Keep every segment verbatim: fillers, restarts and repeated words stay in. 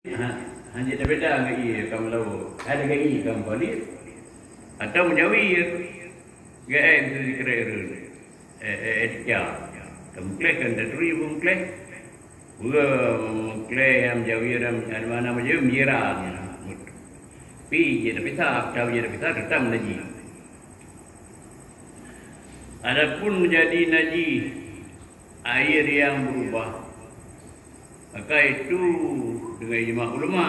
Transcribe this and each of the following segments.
Ha, hana beda ngon ie ka meulawa. Ada ngon ie ka meupalit. Atau meujawir. Geuék keu sikrek ureueng. Eh, eh, etika. Ka meukleh kan taturi meukleh. Beue meukleh nyang meujawir nyang mana meujawir meujira. Pi jeuet tapisah, atau jeuet tapisah teutap najih. Adapun menjadi najih air yang berubah, maka itu dengan ijma ulama.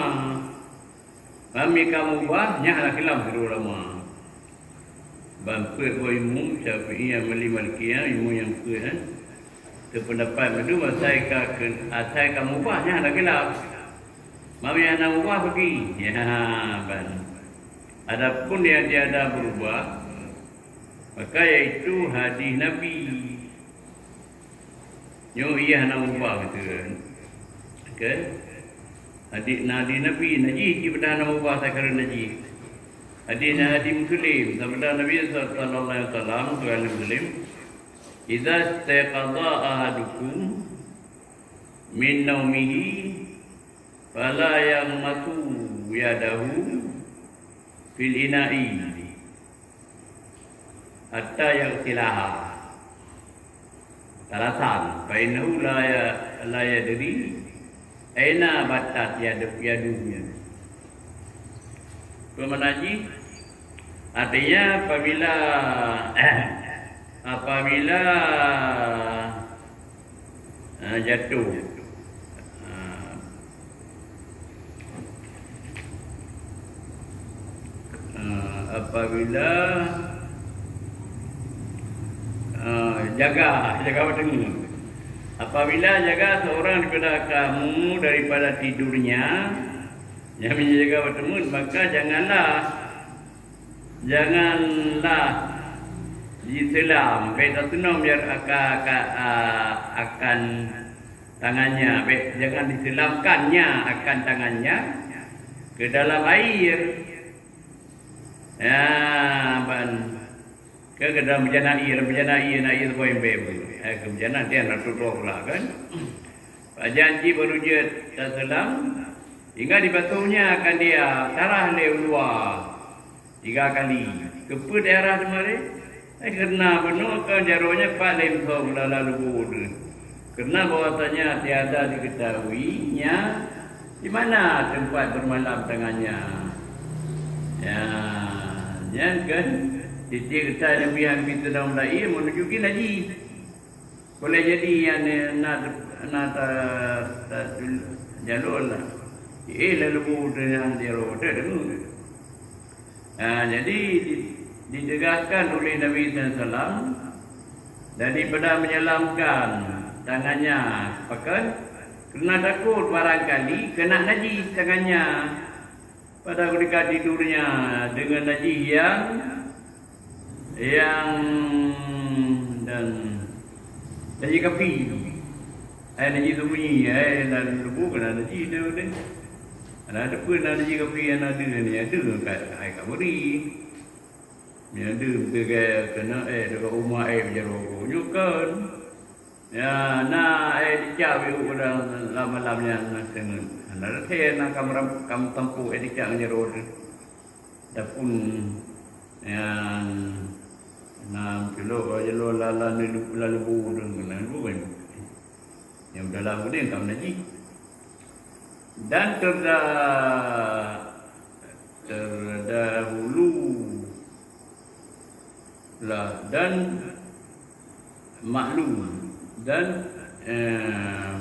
Kami kamu ubah, nyan adalah khilaf dua ulama. Ban peuet boh imum Syafi'i, Hambali, Maliki, ya, imum nyang peuet, kan. Teupeundapat meudua asai ka, asai ka mubah, nyan adalah khilaf. Mami hana mubah bagi. Ya, ban. Adapun yang tiada berubah, maka yaitu hadis Nabi. Nyoe ie hana mubah gitu kan. Okey. Hadis na hadis Nabi, najih cit padahai hana mubah sakara najih. Hadis na hadis Muslim, sabda Nabi sallallahu alaihi wasallam, Bukhari Muslim, "Idza istaiqadha ahadukum min naumihi fala yaghmisu yadahu fil ina'i hatta yaghsilaha thalathan, fa innahu la ya-, la yadri aina batat yadu-, yaduhu." Peue makna jih? Artinya apabila, apabila, eh, jatuh, eh, eh, apabila, eh, jaga, jaga watèe ngon. Apabila jaga seorang daripada kamu daripada tidurnya, nyang menjaga watèe ngon, maka janganlah, janganlah diseulam, bèk taseulam ya aka-, aka-, a-, akan tangannya, bèk, jangan diseulamkannya akan tangannya ke dalam air. Ya, ban. Ke, ke dalam bejana ie, dalam bejana ie na ie saboh imbée. Eh, ke bejana dia na tutoe pula kan. Pajan cit baru jeuet taseulam, hingga dibasuhnya akan dia, tarah lé u luwa tiga kali. Keupeue tarah teuma lé? Eh, karena bunoe kan jaroe nyan pat lé meusom lam lubo teuh. Karena bahwasanya tiada diketahui nya di mana tempat bermalam tangannya. Ya, nyan kan tieb-tieb geutanyoe pih nyang peuteudong lam ie meununjuki najih. Boleh jadi nyan na, na ta, ta, jalur lah. Eh, lalu budeunyan jaroe teuh deungoe. Ha, jadi di-, ditegaskan oleh Nabi sallallahu alaihi wasallam daripada menyelamkan tangannya, pakon? Karena takut barangkali kena najis tangannya pada ketika tidurnya dengan najis yang, yang dan najis kapi. Ai najis sembunyi, ai lam lubu kena najis tu deh. Ada, ada pun ada jih kapi nyang na deuh ni, deuh kat ai kaburi. Nyang deuh beutôi keunoe, eh, deungon uma, eh, jaroe nyoe kan. Ya, na, eh, dicak biru dalam malam nyan na teungeut. Hana rasai na kam ram-, kam tampôk, eh, dicak ngon jaroe teuh. Dapun nyang na meuculok jaroe lala neulubu, lalubu teuh, na lubu kan. Nyang dalam keudeh ka najis. Dan terda-, terdahulu lah dan maklum dan, eh,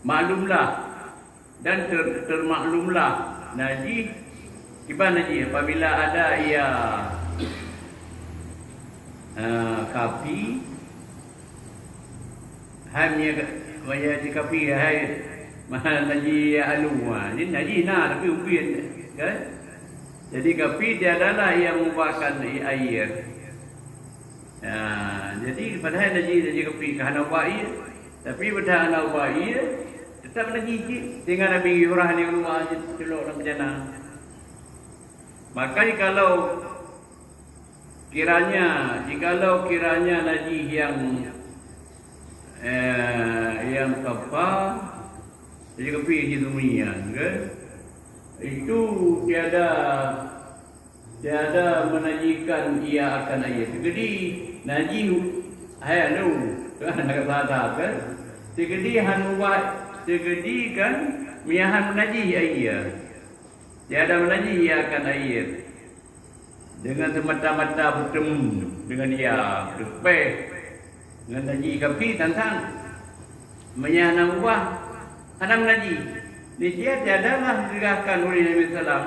maklumlah dan ter-, termaklumlah najis. Kiban najis apabila ada ia, eh, kapi, hai minyak, minyak kapi, hai, najis alu, ha, ni najis na tapi ubit, kan? Jadi kapi tiadalah ia mengubahkan air. Ha, jadi padahai najis, najis kapi ka hana ubah ie, tapi padahai hana ubah ie, tetap najis cit. Tinggal Nabi urah ni keluar je, celok dalam bejana. Maka jikalau kiranya, jikalau kiranya najis yang, eh, yang khafa, Jadi keupi jih sumber nyan, kan? Itu tiada, tiada menajiskan ia akan air. Seugedi najih hai anu, kan? Nak kata kan? Seugedi han ubat, seugedi kan? Meuiyahan menajih air. Tiada menajih ia akan air. Dengan semata-mata bertemu dengan ia, berpeh dengan najih keupi tantang. Meunyo hana ubah, hana menajih. Niscaya tiadalah digeurahkan oleh Nabi Sallam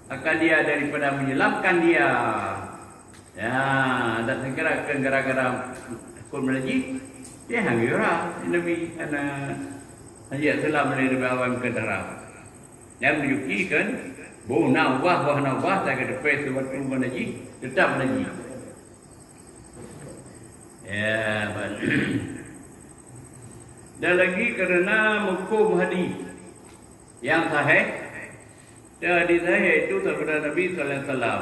akan dia daripada menyelamkan dia. Ya, dan segera ke gara-gara takut menajih, dia hana geura Nabi, hana, hana selam dari awam ke darah. Nyang meununjuki kan, boh na ubah, boh na ubah, tak keudeupe seuwaktu menajih, tetap menajih. Ya, ban. Dan lagi karena mafhum hadis yang sahih, dan hadis sahih itu sabda Nabi sallallahu alaihi wasallam,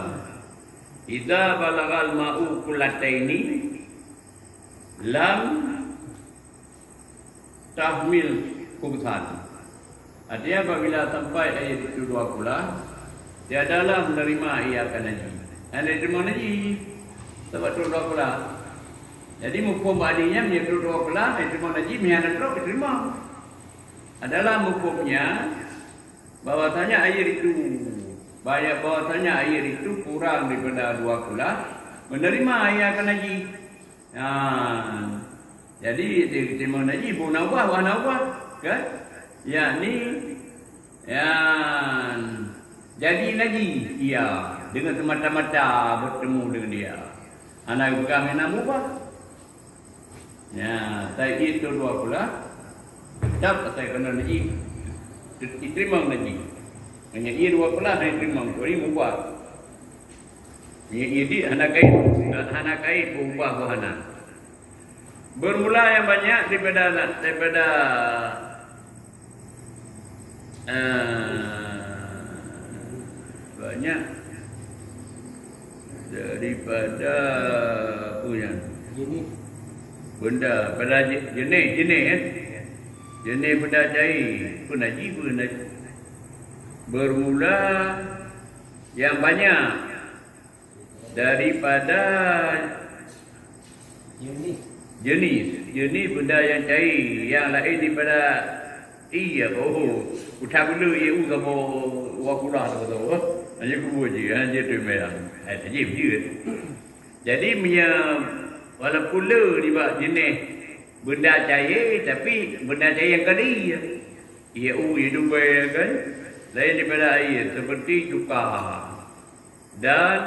"Idza balagal ma'u qullataini lam tahmil khubuthan." Artinya, apabila sampai air itu dua kulah, tiadalah menerima ia akan najih. Hana diterima najih, sabab trok dua kulah. Jadi, mafhum bak hadis nyan, meunyo trok dua kulah, hana diterima najih, meunyo hana trok, diterima. Adalah mafhumnya, bahwasanya air itu, bahwasanya air itu kurang daripada dua kulah, menerima ia akan najih. Nah, jadi, di, di mana ji, boh na ubah, boh na ubah, kan? Yakni, yan, jadi najih ia dengan semata-mata bertemu dengan dia. Hana peugah meunan ubah. Ya, sai itu dua kulah, tetap asai keunan najih. Diterima najih. Hanya ia dua kulah hana diterima, kecuali mubah. Ia, ia di hana kait, hana kait berubah, hana. Bermula yang banyak daripada, daripada, eh, banyak daripada apa nyan? Jenis. Benda, pada je-, jenis, jenis, eh. Jenis benda cair. Apa najih, apa najih. Bermula yang banyak daripada jenis. Jenis. Jenis benda yang cair, yang lain daripada ie, oh, utai bulu ie u sama wa kulah tu, tu. Hanya kubu je, hanya tu merah. Eh, tajib je. Jadi, meunyo walaupun le nibak jenis benda cair, tapi benda cair yang kali, ie u, ie dubai, kan? Lain daripada air, seperti cuka. Dan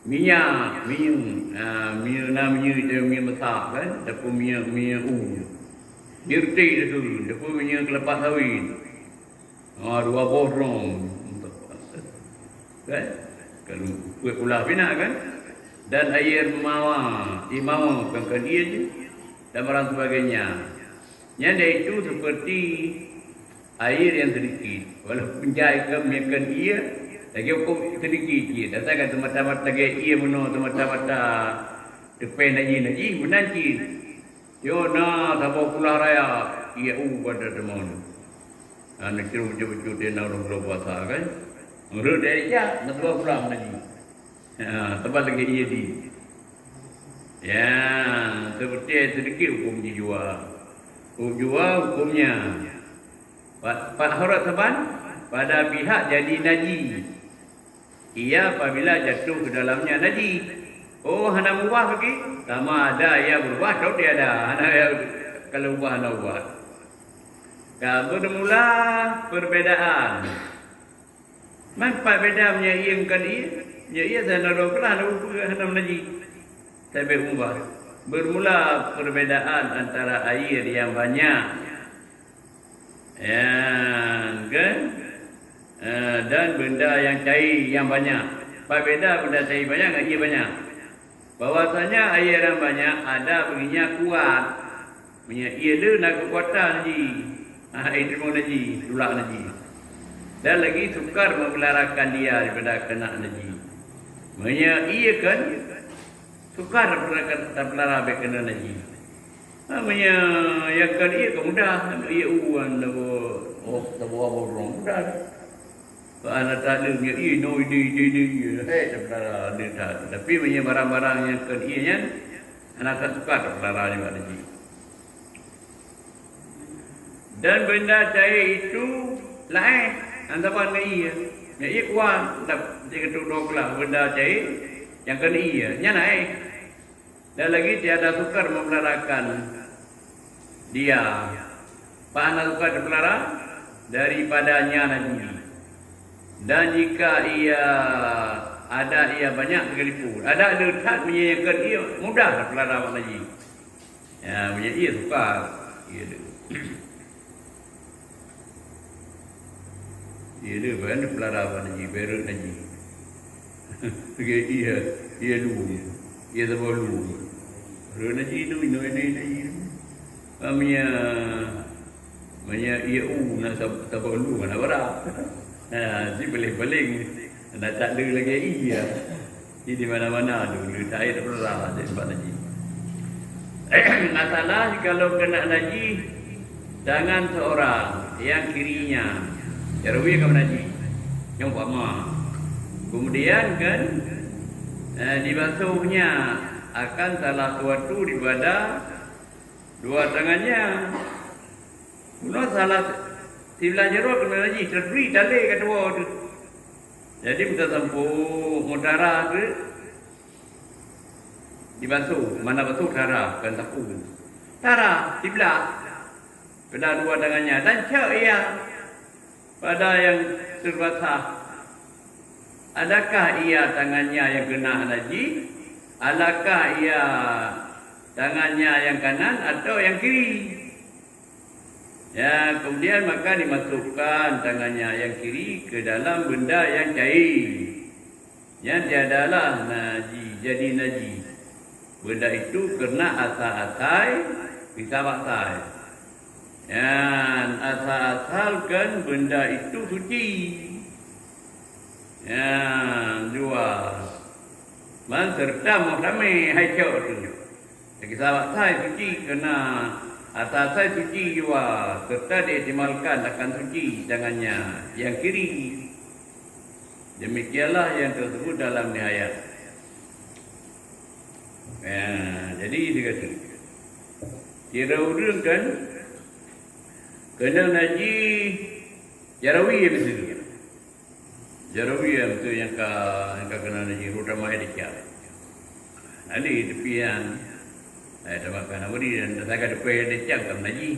minyak, minyeuk, ha, minyeuk na minyeuk itu minyeuk masak kan, ataupun minyeuk, minyeuk u. Minyeuk reuteh itu, ataupun minyeuk kelapa sawit. Ha, dua boh droe. Kan? Kalau kueh ulah bina kan? Dan air mawa, imawa kan, kan dia je. Dan barang sebagainya. Nyan yaitu seperti air yang sedikit. Walaupun jai ke meunyoe ie, lagèe huköm sedikit ie. Dasai kan semata-mata lagèe ie meunoe, semata-mata teupèh najih-najih, meunan cit. Yo na saboh kulah raya, ie u pada teumon. Nah, neucru bacut-bacut dia na ureueng bulan puasa kan. Meureuet dari jak, na saboh kulah najih. Ha, teubang lagèe ie di. Ya, seperti sedikit huköm jijua. Huköm jua hukömnya. Pat, pat horot saban, pada pihak jadi najis. Ia apabila jatuh ke dalamnya najis. Oh, hana mubah lagi. Sama ada ia berubah atau tiada. Hana ia, kalau ubah, hana ubah. Ka bermula perbedaan. Man pat beda meunyoe ie ngon ie? Meunyoe ie hana dua kulah, hana upeue, hana najis. Sabe ubah. Bermula perbedaan antara air yang banyak, ya kan? Eh, dan benda yang cair yang banyak. Pat beda benda cair banyak ngon ie banyak. Bahwasanya air yang banyak ada bunyinya kuat. Meunyoe ie le na keukuatan jih, ha, ie teurimong najis, tulak najis. Dan lagi sukar memeliharakan dia daripada kena najis. Meunyoe ie kan sukar tapelara bèk kena najis. Ha, meunyoe nyang kon ié ka mudah, ié u nyan saboh, oh, saboh abang droe mudah. Bah na taleueng nyan ié nyoe, ié, ié, ié, ié, hei, tapeulara lé that. Tapi meunyoe barang-barang nyang kon ié nyan, hana ka sukat tapeulara nibak najih. Dan benda cair itu laén, hana saban ngon ié. Nyang ié kuat, dap-, di keudroe keulaih benda cair nyang kon ié, nyan laén. Dan lagi tiada sukar memeliharakan dia. Bah na sukar tapeulara daripada nya najih. Dan jika ia ada, ia banyak sekalipun. Ada le that meunyoe nyang kon ié mudah tapeulara bak najih. Ya, meunyoe ié sukar, ié le. Ié le, bah na tapeulara bak najih, bah rhot najih. Lagèe ié, ié lu, ié saboh lu. Rhot najih tu, inong ié najih tu. Bah meunyoe, meunyoe ié u na sab-, saboh lu, hana bara. Ha, si paléng-paléng na that le lagèe ié. Jadi di mana-mana tu, le that ié tapeulara, jadi bak najih. Masalah jikalau kena najih tangan seorang yang kirinya, jaroe ka meunajih, nyang umpama. Kemudian kan, eh, dibasuhnya akan salah suatu daripada dua tangannya. Bunoe salah siblah jaroe keuneuk najih, teubri talé ka tuwoe teuh. Jadi, meusampôh meudarah teuh dibasuh, mana basuh darah, bukan sapu. Darah siblah, keunan dua tangannya, dan cok ia pada yang terbasah. Adakah ia tangannya yang kena najih? Adakah ia tangannya yang kanan atau yang kiri? Ya, kemudian maka dimasukkan tangannya yang kiri ke dalam benda yang cair. Nyan tiadalah najih, jadi najih. Benda itu karena asai-asai, bisa batai. Nyan asai-asai kan benda itu suci. Nyan jua. Man serta muhtamil hai cok tu. Lagi sahabat sai suci keunan, ata sai suci jua, serta diihtimalkan akan suci tangannya yang kiri. Demikianlah yang tersebut dalam Nihayat. Ya, jadi dia kata, kira ureueng kan keuneuk najih jaroe miseue. Jaroe miseue nyang ka, nyang ka keuneuk najih, terutama air decak. Jadi tepian, eh, tamakan abri dan tasaga tepi air decak ka meunajih.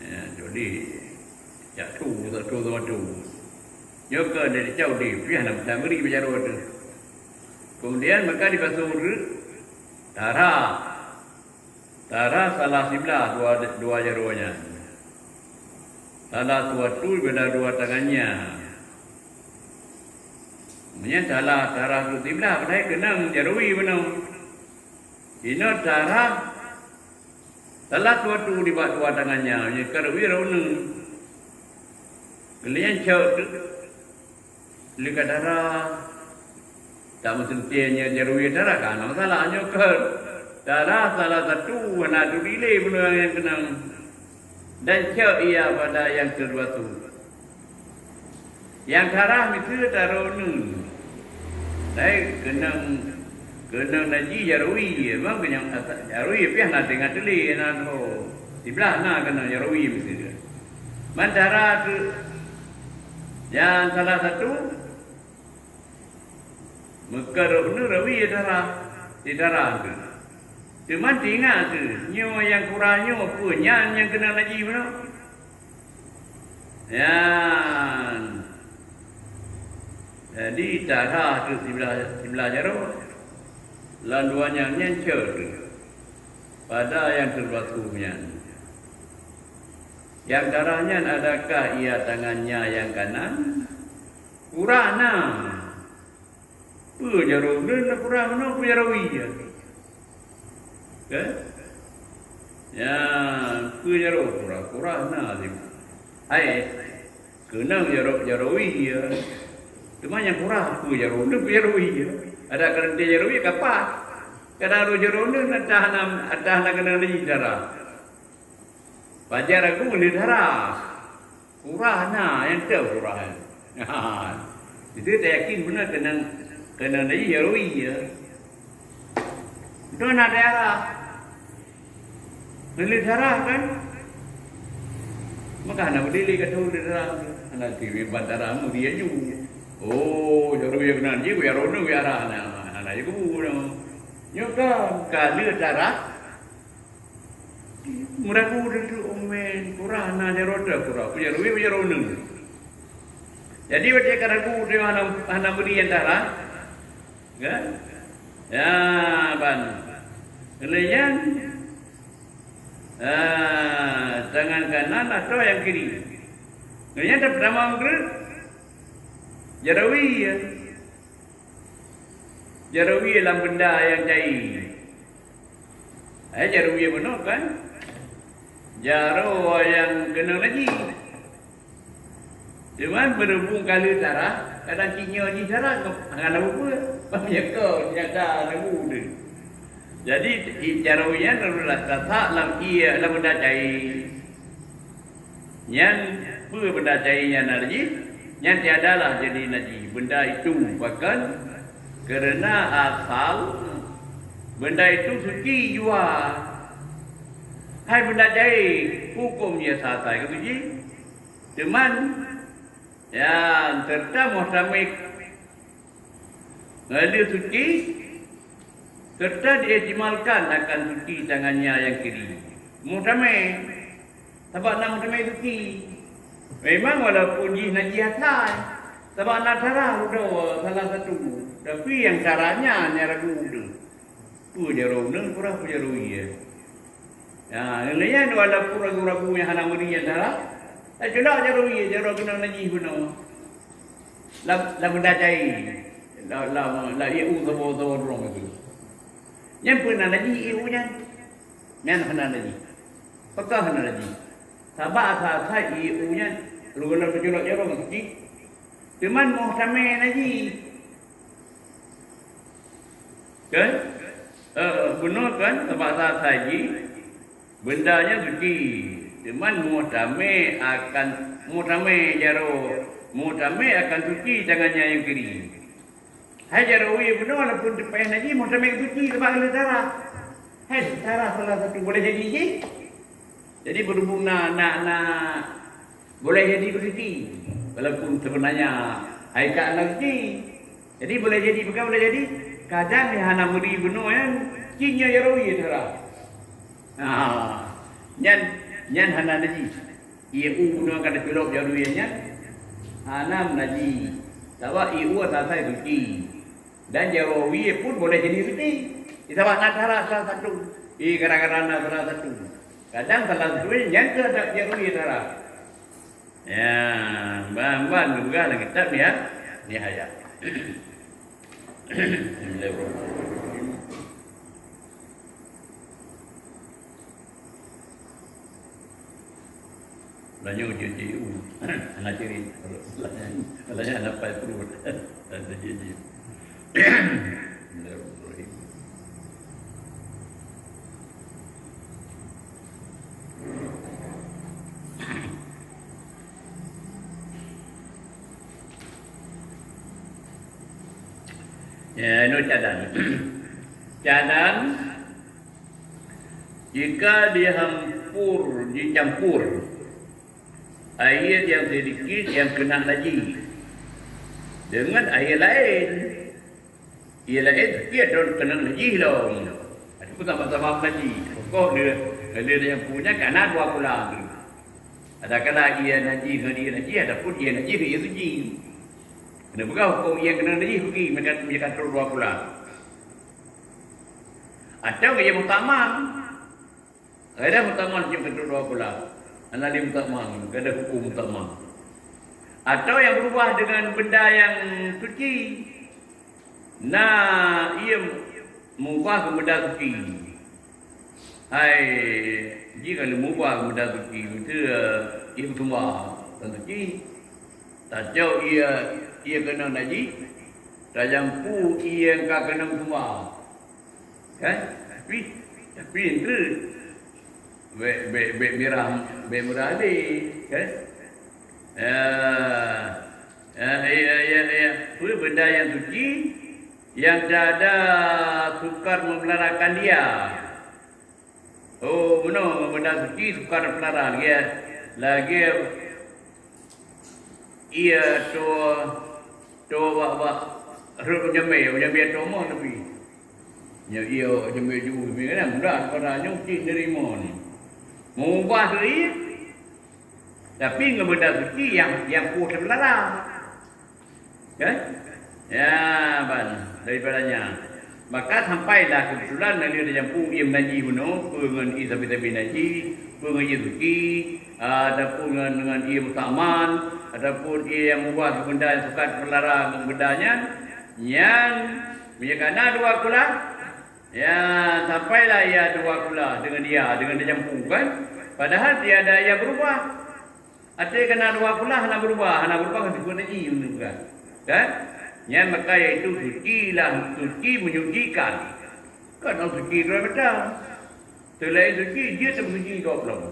Ya, jadi, cak tu, tak tu, tak tu. Nyoe ka dari cau di, piah na peutang beri bak jaroe tu. Kemudian maka dibasuh ureueng, darah. Darah salah siblah dua, dua jaroe nyan. Salah suatu daripada dua tangannya. Meunyan salah darah tu siblah, padahai keunong jaroe bunoe. Inoe darah salah suatu nibak dua tangannya, nyan ka reuwi rot uneun. Keuleunyang cok teuk leuka darah. Tak meuseuti nyan jaroe darah, ka hana masalah. Nyoe keuh darah salah satu, hana turi lé bunoe nyang keunong. Dan cok ia pada yang terbasuh. Nyang darah miseue taroe uneun. Dai keunong, keunong najih jaroe, memang keunong asa-, jaroe piah na teuingat teulie na ho. Siblah na keunong jaroe miseue. Man darah tu nyang salah satu, meukeurok neu rawi darah, di darah tu. Teuma teuingat tu, nyoe nyang kura nyoe peue nyan nyang keunong najih bunoe? Nyan. Jadi, darah tu siblah, siblah jaroe. Lam dua nyang nyan cok tu. Pada yang terbasuh nyan. Yang darah nyan adakah ia tangannya yang kanan? Kura na. Peue jaroe? Ulôn na kura meunoe, peue jaroe ie? Kan? Ya, peue jaroe kura? Kura na di. Hai, keunong jaroe, jaroe ie. Teuma nyang kura peue jaroe? Ulôn peue jaroe ie? Adak keureunti jaroe ie ka paih. Kadang roh jaroe uneun ata hana, ata hana keunong lé darah. Pajan ragu lé darah. Kurah na, nyang teuh kurah. Itu tayakin beuna keunong, keunong lé jaroe ie. Itu na darah. Lé darah kan? Maka hana berdiri ka tahu lé darah. Hana tiwi ban darah mu dia ju. Oh, jaroe ie keunan ji, jaroe uneun, jaroe hana, hana ji kubu. Nyoe kan ka lé darah. Meuragu teuh, omen, kurah na jaroe teuh, kurah. Peue jaroe, peue jaroe uneun. Jadi, watèe ka ragu teuh hana, hana bri antara, kan? Ya, ban. Lé nyan, ah, tangan kanan atau nyang kiri. Lé nyan tapeutama meugreuet, jaroe ie. Jaroe ie lam beunda nyang cai. Eh, jaroe ie bunoe kan? Jaroe nyang keunong najih. Cuman, beurhubung ka lheueh darah, kadang cit nyoe jih darah, hana peue-peue. Ban nyoe kon nyata lagu tu. Jadi, i-, jaroe nyan adalah tasak lam ie, lam beunda cai. Nyan peue beunda cai nyan najih? Nyan tiadalah jadi najih beunda itu, bahkan karena asal beunda itu suci jua. Hai beunda cai, huköm jih asai ka suci. Teuma, ya, serta muhtamel ngon lheueh suci, serta diihtimalkan akan suci tangannya nyang kiri. Muhtamel, sabab na muhtamel suci. Memang walaupun jih najih asai, sabab na darah udoe salah satu, tapi nyang darah nyan nyang ragu tu. Peue jaroe uneun, peue jaroe ie. Ya, nyan walaupun ragu-ragu nyang hana meuri nyang darah, taculok jaroe ie, jaroe keunong najih bunoe. Lam, lam beunda cai. Lam, lam, lam ie u saboh-saboh droe itu. Nyan peue na najih ie u nyan? Nyan hana najih. Pakon hana najih? Sabab asai-asai ie u nyan, lôn taculok jaroe suci. Teuma muhtamel najih. Kan? Eh, bunoe kan, sabab asai jih, beunda nyan suci. Teuma muhtamel akan, muhtamel jaroe, muhtamel akan suci tangannya nyang kiri. Hai jaroe ie bunoe, walaupun teupéh najih, muhtamel suci sabab lheueh darah. Hai darah salah satu boleh jadi jih. Jadi, berhubung na, na, na, boleh jadi beureuti, walaupun sebenarnya hai ka na rezeki. Jadi, boleh jadi, bukan boleh jadi, kadang nyang hana meuri bunoe nyan, cit nyoe jaroe ie darah. Ha, nyan, nyan hana najih. Ie u bunoe ka taculok jaroe ie nyan, hana najih. Sabab ie u asai suci. Dan jaroe ie pun boleh jadi suci. Sabab na darah salah satu. Ie gara-gara na salah satu. Kadang salah satu nyan keuh jaroe ie darah. Ya, ban-ban geupeugah lam kitab ni, ya. Nihayah. Bismillahirrahmanirrahim. Laju cuci u. Hana ciri. Laju hana pai pruet. Laju cuci. Bismillahirrahmanirrahim. Ya, anu cadan. Cadan, jika dihampur, dicampur air yang sedikit yang kena najis dengan air lain, ie laén tapi atra keunan najih lom. Tapi sama-sama najih. Pokok dia, dia yang punya kana dua pulang tu. Ada kala ie najih ngon ie najih, adapun ie najih ngon ie suci. Kena peugah huköm ie keunan najih bagi mereka, mereka terus dua pulang. Atau ie mutamam. Ada mutamam cuma keu dua pula. Hana lé mutamam, kada huköm mutamam. Atau yang berubah dengan benda yang suci. Na, ie mubah keu benda suci. Hai, jika lé mubah keu benda suci, itu, eh, ie meutumba dan suci. Tacok ie, ie keunan najih, tajampu ie ka keunan meutumba. Kan? Tapi, tapi enteuk bèk, bèk, bèk mirah, bèk mirah lé, kan? Ya, ya, ya, ya, ya. Apa benda nyang suci, nyang tiada sukar memeliharakan dia. Oh, meunoe, benda suci sukar memelihara. Lagèe, lagèe Iya, toh, toh bak, bak rhot meujamé, meujamé toh moh tapi. Nyoe iya, jamé ju, jamé kan mudah, pada nyoe cit nerima ni. Meubah tu iya. Tapi ngon benda suci nyang, nyang poh teupelara. Kan? Ya, ban, daripada nyan. Maka sampailah keubeutulan na lheueh tajampu ié meunajih bunoe, peue ngon ié sabe-sabe najih, peue ngon ié suci, ataupun ngon, ngon ié musta'mal, ataupun ié nyang meubah benda nyang sukar teupelara ngon benda nyan, nyan meunyoe ka na dua kulah, ya, sampailah ié dua kulah deungon dia, deungon tajampu kan. Padahal tiada ié beurubah. Até ka na dua kulah hana beurubah, hana beurubah kan sifeuet najih kan. Kan? Nyan maka yaitu suci lah, suci menyucikan. Kan suci dua macam. Selain suci, jeuet suci dua pulang.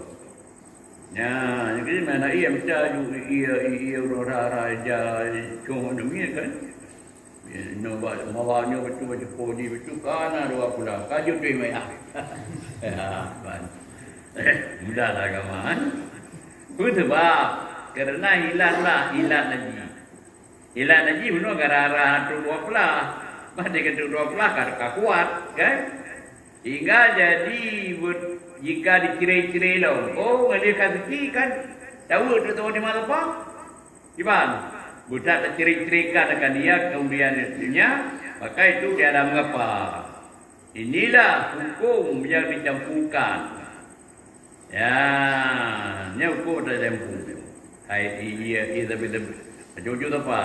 Nah, jadi mana iya macam ju iya iya udah rara ja cuma demi kan. Nyoe ba, mawa nyoe beutôi, beutôi, beutôi, ka na dua kulah, ka jeuet duek mayah. Ya, ban. Mudah lah agama, kan? Peue sabab? Karena ilat lah, ilat najih. Ilat najih bunoe gara-gara trok dua kulah. Bah dia keuneuk dua kulah, ka, ka kuat, kan? Hingga jadi, jika dicire-cire lom, oh, ngalih ka suci, kan? Tahu tu, tahu di mana apa? Iban, budak terciri-cirikan akan dia kemudian istrinya, maka itu tiada mengapa. Inilah hukum yang dicampurkan. Ya, ini hukum tak campur. Hai, iya, iya, tapi, tapi, macam-macam apa?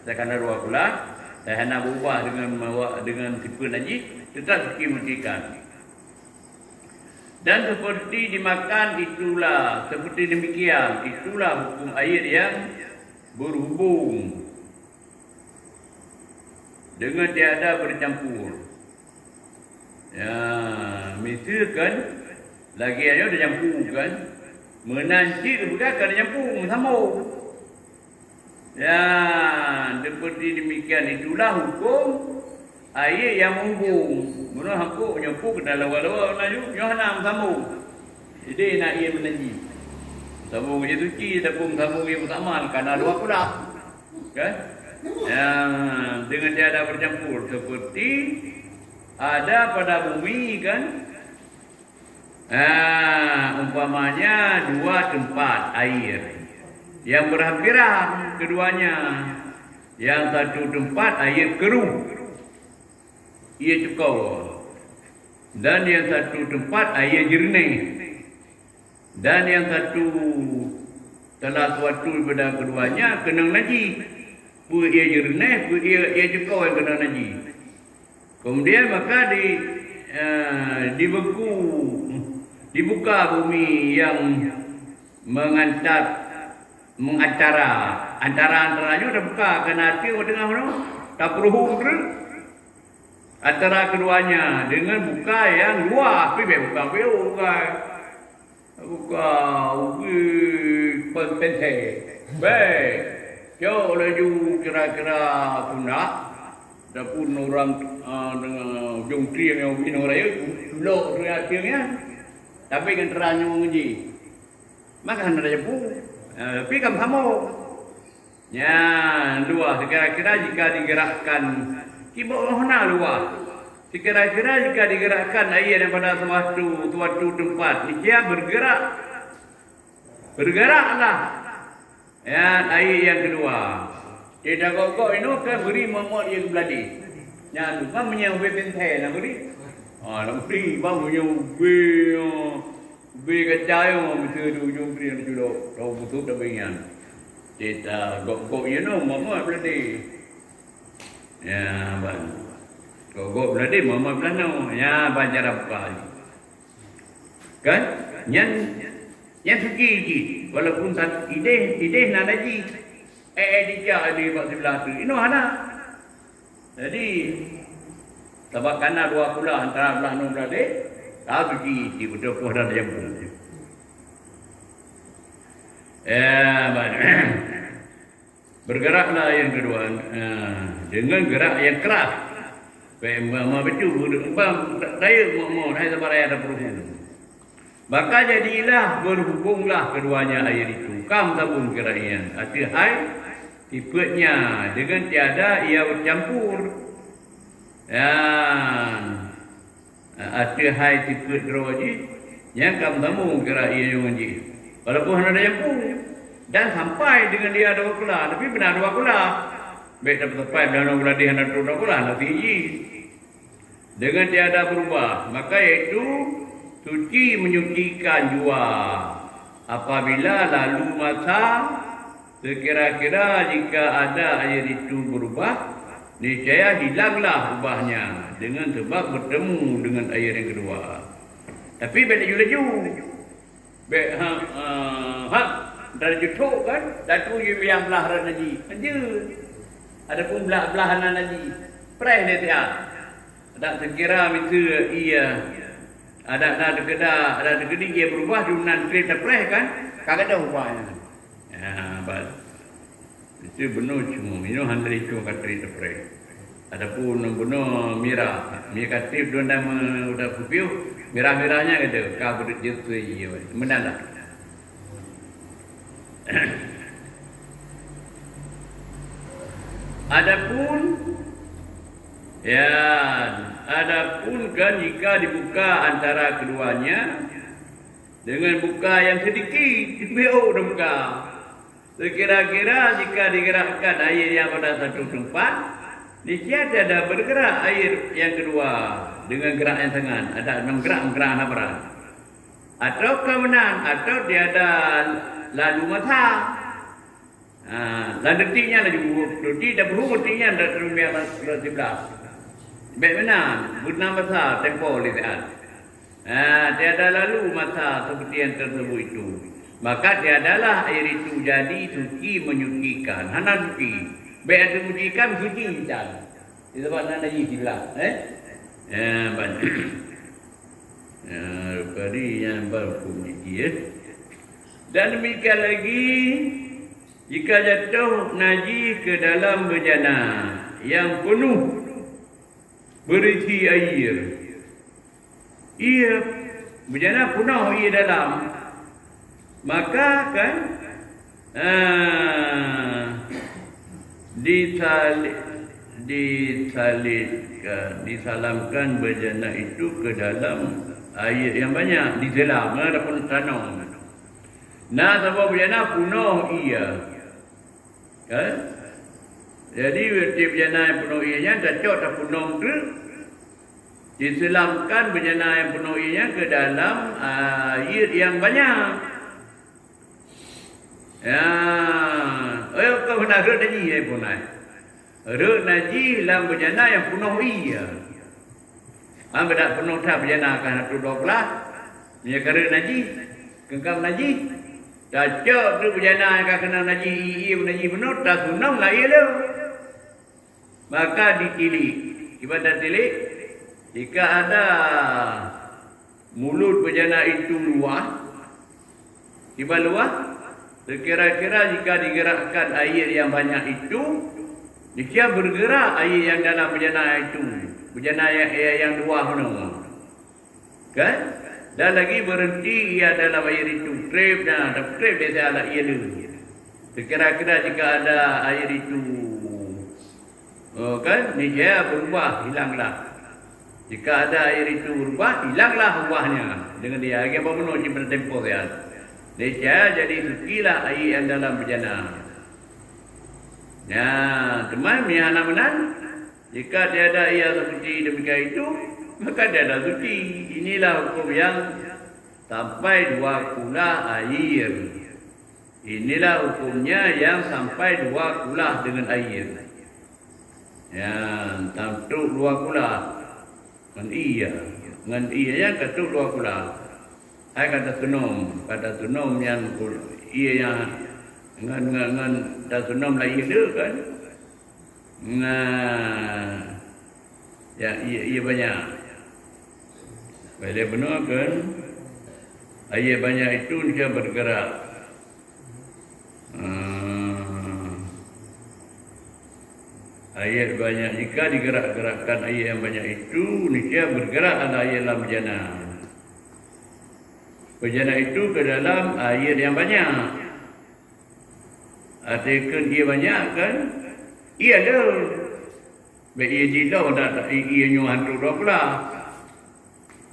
Saya kena dua kulah, saya hana berubah dengan mawa-, dengan sifat najis, tetap suci matikan. Dan seperti dimakan itulah, seperti demikian, itulah hukum air yang berhubung dengan tiada bercampur. Ya, misalkan, lagi ayo dicampur kan, meunan cit bukan ka dicampur, sama. Ya, seperti demikian itulah hukum air yang menghubung. Meunan hapuk nyoe pun kena lawa-lawa laju, nyoe hana meusambung. Jadi na ié meunajis. Sambung ié suci, ataupun sambung ié muktamal, karena dua kulah. Kan? Ya, dengan tiada bercampur seperti ada pada bumi kan. Ah, umpamanya dua tempat air yang berhampiran keduanya. Yang satu tempat air keruh, ia cukau. Dan yang satu tempat air jernih. Dan yang satu, salah suatu daripada keduanya keunong najis. Peue ia jernih, peue ia, ia cukau yang keunong najis. Kemudian maka di, eh, dibeku, dibuka bumi yang mengantar, mengantara, antara-antara nyoe tabuka keunan ateueh tengah nyoe, tapeuruhu treuk antara keduanya dengan buka yang luah, tapi bèk buka piyôh, buka. Buka ubé pen-, pensé. Bèk. Cok laju kira-kira pundak. Ataupun orang, ah, dengan ujong trieng nyang ubé nyoe raya, culok trieng nyan. Tapi kan terang nyang menguji. Maka hana ada japu. Ah, tapi kan sama. Nyan, luwah, sikira-kira jika digerakkan, kiban hana luwah. Sikira-kira jika digerakkan air daripada suatu, suatu tempat, niscaya bergerak. Bergeraklah. Nyan, air yang kedua. Kita gok-gok inoe kan beri momot ia keubeuladi. Nyan, tu kan meunyoe ubé pintai nak beri. Ha, nak beri, bang, meunyoe ubé, oh. Ubé kaca nyoe, beutôi di ujong treuk nyoe culok, tahu beutôi tapi nyan. Cit, ah, gok-gok nyoe, mama beuladi. Ya, ban. Gok-gok beuladi, mama beulanoe. Ya, ban cara buka. Kan? Nyan, nyan suci jih. Walaupun idéh, idéh na najis. Eh, eh, dijak idéh bak siblah tu. Inoe hana. Jadi, Sabab ka na dua kulah antara blah nyoe blah deh, ka suci, di beutôi poh dan jampu. Eh, ban. Bergeraklah yang kedua, eh, dengan gerak yang keras. Baik, ma, ma becu, bang, dayeuh, mo, mo, hai sabar, hai ada peruhu. Maka jadilah, berhubunglah keduanya air itu. Kam sabun kira ian. Ateueh hai, tipeuetnya, dengan tiada ia bercampur. Dan, ateueh hai tipeuet droe jih, nyang kam sambung kira ié nyoe jih. Walaupun hana teucampur. Dan sampai dengan dia dua kulah, tapi beuna dua kulah. Bèk tapeusampai beuna dua kulah, di hana dua kulah, na siji. Dengan tiada berubah, maka yaitu suci menyucikan jua. Apabila lalu masa, sekira-kira jika ada air itu berubah, niscaya hilanglah ubahnya dengan sebab bertemu dengan air yang kedua. Tapi bèk laju-laju. Bèk, ha, ha, ha, dari jutok kan, datu jih miyah blah rot najih. Kan jeuet. Adapun blah-blah hana najih, preh lé siat. Adak sekira miseue ié, adak na teukeudeh, adak teukeudi ié beurubah, di nan trép tapreh kan, ka gadôh ubah nyan. Ha, bas. Itu bunoe cuma, minong hana lé cuma ka trép tapreh. Adapun bunoe mirah, mi ka trép dua nama udah kupiôh, mirah-mirah nyan gadôh, ka beudeuh jeuet ié, meunan dah. Adapun, ya, adapun kan jika dibuka antara keduanya dengan buka yang sedikit, B O dibuka. Sekira-kira jika digerakkan air yang pada satu tempat, niscaya tiada bergerak air yang kedua dengan gerak yang sangat. Ada enam gerak, gerak hana berat. Atau kemenang, atau tiada lalu masa. Ha, dan detik nyan laju, detik dah berhubung detik nyan dah terus biar dah sebelah. Bèk meunan, beuna masa tempo lé siat. Ha, tiada lalu masa seperti yang tersebut itu. Maka tiadalah air itu jadi suci menyucikan. Hana suci. Bèk yang menyucikan, suci intan. Itu sebab na najih siblah, eh? Ya, ban. Ya, tadi yang baru hukum jiki, eh? Dan demikian lagi, jika jatuh najih ke dalam bejana yang penuh berisi air, ié, bejana peunoh ié dalam, maka kan, ah, disali-, disalibkan, disalamkan bejana itu ke dalam air yang banyak, diselam, eh, ataupun tanong. Na saboh bejana peunoh ié. Kan? Jadi, tiep bejana nyang peunoh ié nyan tacok tapeunoh treuk, diselamkan bejana nyang peunoh ié nyan ke dalam air nyang banyak. Ya, eh, kon na rhot najih, eh, peunoh. Rhot najih lam bejana nyang peunoh ié. Ban beudak peunoh that bejana ka na dua kulah, meunyoe ka rhot najih, keungkam najih, tacok treuk bejana nyang ka keunong najih, ié najih peunoh, taseunong lam ié lom. Maka ditilik. Kiban tatilik, jika ada mulut bejana itu luwah, Kiban luwah, sekira-kira jika digerakkan air yang banyak itu, niscaya bergerak air yang dalam bejana itu, bejana yang, yang, yang luwah nyoe. Kan? Dan lagi berhenti ia dalam air itu, trép dan trép di dalam ié lom. Sekira-kira jika ada air itu Oh, kan? Niscaya berubah, hilanglah. Jika ada air itu berubah, hilanglah ubahnya. Dengan dia, lagèe apa bunoe cit pada tempoh nyan. Niscaya jadi sucilah air yang dalam bejana. Ya, teuma meunyo hana meunan, jika tiada ia seperti demikian itu, maka tiada suci. Inilah hukum yang sampai dua kulah air. Inilah hukumnya yang sampai dua kulah dengan air. Ya, tam trok dua kulah. Ngon ié. Ngon ié nyan ka trok dua kulah. Hai ka taseunom, ka taseunom nyan kul-, ié nyan ngon, ngon, ngon taseunom lam ié deuh kan. Nah. Ya, ié, ié banyak. Beda beuna kan? Ié banyak itu dia bergerak. Ah. Ié banyak, jika digerak-gerakkan ié yang banyak itu, niscaya bergerak ada ié lam bejana. Bejana itu ke dalam ié yang banyak. Até kheun ié banyak kan? Ié le. Bèk ié jih lom dak, ié nyoe han trok dua kulah.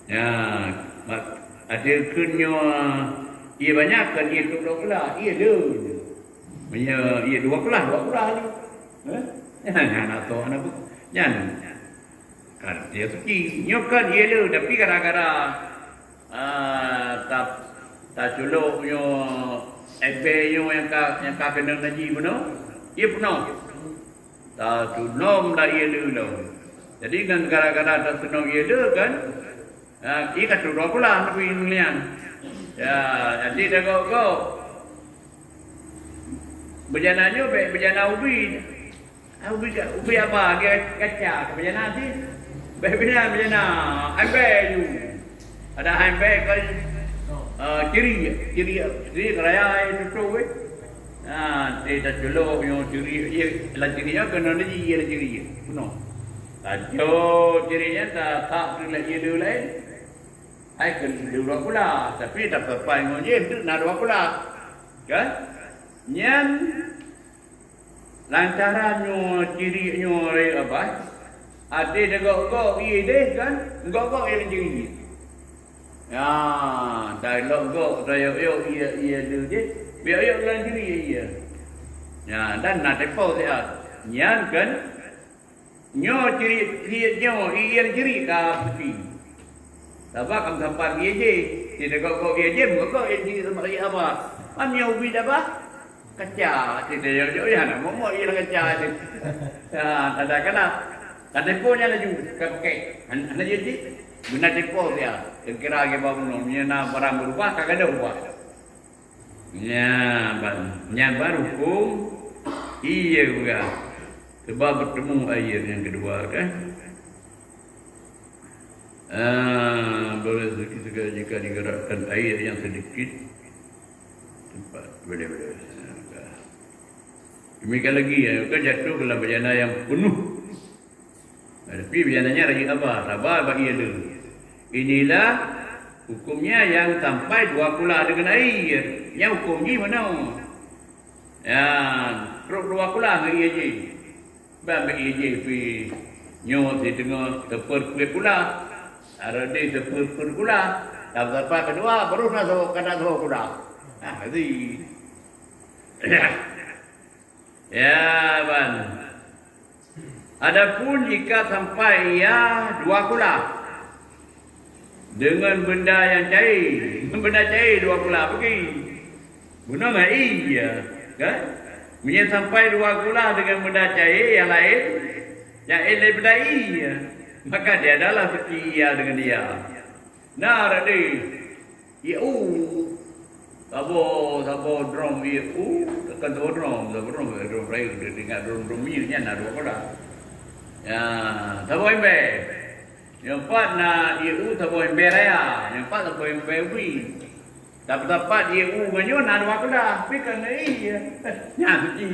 Ya, mak, até kheun nyoe ié banyak kan ié trok dua kulah, ié le. Meunyoe ié dua kulah, dua kulah laju. Eh? Nyan, nyan atau aneuk nyan. Kan dia suci. Nyoe kan ié le, tapi gara-gara, ah, ta-, taculok nyoe, ebée nyoe nyang ka, nyang ka keunong najih bunoe, ié peunoh. Tatunom dak ié le lom. Jadi ngon gara-gara tatunom ié le kan, ha, ié ka trok dua kulah tapi nyan. Ya, jadi dak gok-gok. Bejana nyoe bèk bejana ubit. Ah, ubit ka, ubit apa? Ka-, kaca ka bejana sih. Bèk bejana, bejana. Hai bèk nyoe. Ada hai bèk kan, eh, ciri, ciri, ciri raya itu tu weh. Nah, teh dah celok nyoe ciri, ié, lam ciri nyoe kena ni ié lam ciri. Bunoe. Tajo ciri nyan dah tak tu lah ié dua lain. Hai ke dua kulah, tapi dah papai ngon jih tu na dua kulah. Kan? Nyan lantaran nyoe ciri nyoe raya abah, até dah gok-gok ié deh kan? Gok-gok ié lam ciri. Ya, dah lok gok, dah yok-yok ié, ié deh. Biar yok lam ciri ié. Ya, dan na teupeu siat. Nyan kan? Nyoe ciri, ciri nyoe, ié ciri ka putih. Sabab ka meusapat ié jih. Di gok-gok ié jih, gok-gok ié jih sama ié apa. Am nyoe ubit apa? Kaca, di jauh-jauh ya, nak momok ié kaca tu. Ya, ada kena. Kan tempo nya laju, ka pakai. Hana jadi, guna tempo dia. Kira-kira ke bawah bunoe, nyoe na barang berubah, ka gadoh ubah. Nya, ban, nya baru hukum ié juga. Sebab bertemu air yang kedua kan. Ah, boleh sedikit sekali jika digerakkan air yang sedikit tempat boleh boleh. Demikian lagi ya, kan jatuh dalam bejana yang penuh. Tapi biasanya rajin sabar, sabar bagi ié le. Inilah hukumnya yang sampai dua kulah dengan air. Yang hukum jih mana? Ya, trok dua kulah dengan ié jih. Bang bagi ié jih pi nyoe si teungoh teupeu kulah. Arah di teupeu kulah. Dah sampai kedua, baru nak so, kada so kulah. Ah, jadi. Ya, ban. Adapun jika sampai ia dua kulah dengan benda yang cair, benda cair dua kulah pergi. Guna ngai iya, kan? Meunyoe sampai dua kulah dengan benda cair yang lain, yang lain daripada iya, maka dia adalah suci ia dengan dia. Nah, tadi Ié u. Saboh, saboh drom ié u, takkan saboh drom, saboh drom, drom rayeuk, teuingat drom-drom ié nyan na dua bola. Ya, saboh imbée. Nyang pat na ié u, saboh imbée raya, nyang pat saboh imbée ubit. Tapi tapat ié u ngon nyoe na dua bola, tapi kan ié. Nyan suci.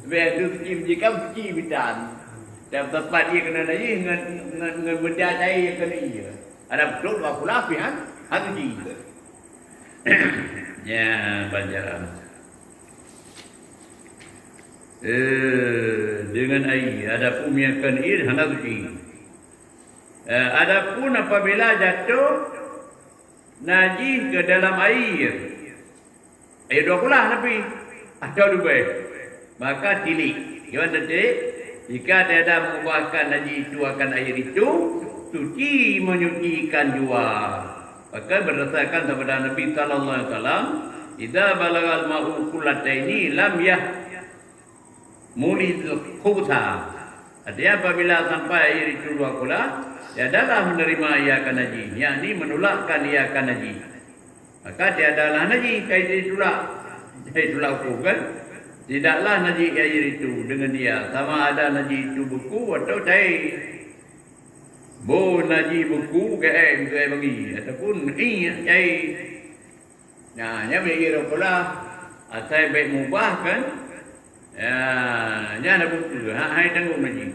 Leubeh tu suci, jika suci bidan. Tapi tapat ié keunan najih ngon, ngon, ngon benda cair keunan ié. Ada beutôi dua bola pih han, han suci. Ya, pelajaran. Eh, dengan air. Adapun miakan air hana suci. Eh, adapun apabila jatuh najih ke dalam air, air dua kulah tapi atau leubeh, maka tilik. Kiban tilik, jika tiada mengubahkan najih itu akan air itu, suci menyucikan jua. Bahkan berdasarkan sabda Nabi sallallahu alaihi wasallam, "Idza balagal ma'u qullataini lam yah mulizil khubutha." Artinya, apabila sampai air itu dua kulah, tiadalah menerima ia akan najih, yakni menolakkan ia akan najih. Maka tiadalah najih ka ditulak. Jadi tulak hukum kan? Tidaklah najih air itu dengan dia, sama ada najih itu beku atau cair. Boh najih buku keu ék, keu ék bangi, ataupun ié cai. Nah, nyan meunyoe ié dua kulah, asai bék mubah kan? Ya, nyan na buku, ha, hai tanggong najih.